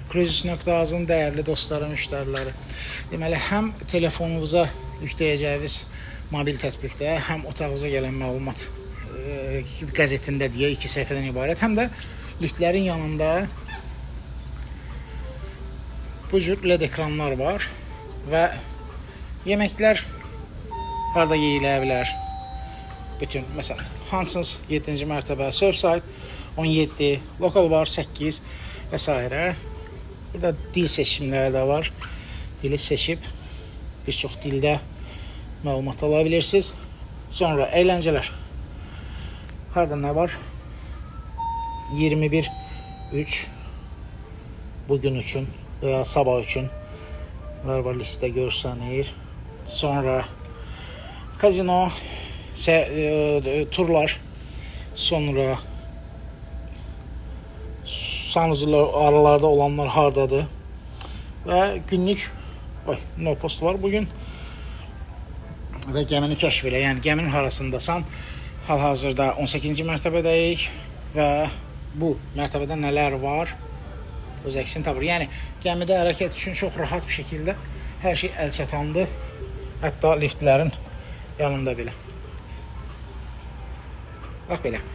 Cruises.az-ın dəyərli dostları, müştəriləri. Deməli, həm telefonunuza yükləyəcəyiniz mobil tətbiqdə, həm otağınıza gələn məlumat qəzetində deyə iki səhifədən ibarət, həm də liftlərin yanında bu cür LED ekranlar var və yeməklər harda yeyilə bilər. Bütün, məsələn, Hansens 7-ci mərtəbə, Surfside 17, Local Bar 8 və s. Burada dil seçimləri də var. Dili seçib bir çox dildə məlumat ala bilirsiniz. Sonra əyləncələr. Harda nə var? 21 3 bugün üçün və ya sabah üçün nələr var, listə görsənir. Sonra kazino, turlar, sonra sanucular aralarda olanlar hardadır və günlük oy, no post var bugün və gəmini kəşf elə. Yəni gəminin harasındasan? Hal-hazırda 18-ci mərtəbədəyik və bu mərtəbədə nələr var öz əksini tapır. Yəni gəmidə hərəkət üçün çox rahat bir şəkildə hər şey əl çatandır. Hətta liftlərin yanında belə. Bax belə.